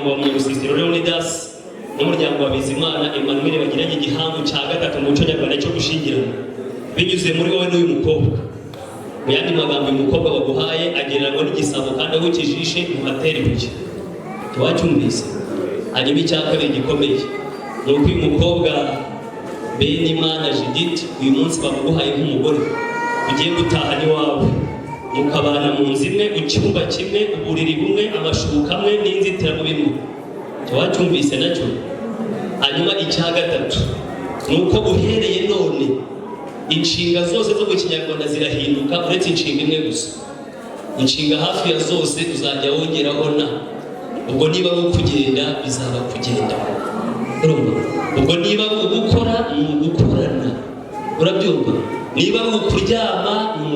Umuryango wa Munyarusisiro Leonidas n'umuryango wa Bizimana Emmanuel bagiranye igihango cya gatatu mu muco nyarwanda cyo gushyingiranwa binyuze muri wowe n'uyu mukobwa. Mu yandi magambo, uyu mukobwa baguhaye agereranywa n'igisabo, kandi aho ukijishe ntuhatera ibuye. Ntiwacyumvise? Hanyuma icya kabiri gikomeye ni uko uyu mukobwa Benimana Judith uyu munsi bamuguhaye nk'umugore ugiye gutaha n'iwawe, mukabana mu nzu imwe, mu cyumba kimwe, uburiri bumwe, amashuka amwe n'inzitiramubu imwe. Ntiwacyumvise nacyo? Hanyuma icya gatatu ni uko uhereye none inshinga zose zo mu Kinyarwanda zirahinduka, uretse inshinga imwe gusa. Inshinga hafi ya zose uzajya wongeraho "na". Ubwo niba ari ukugenda, bizaba kugenda. Urumva? Ubwo niba ari ugukora, ni ugukorana. Urabyumva? Niba ari ukuryama, ni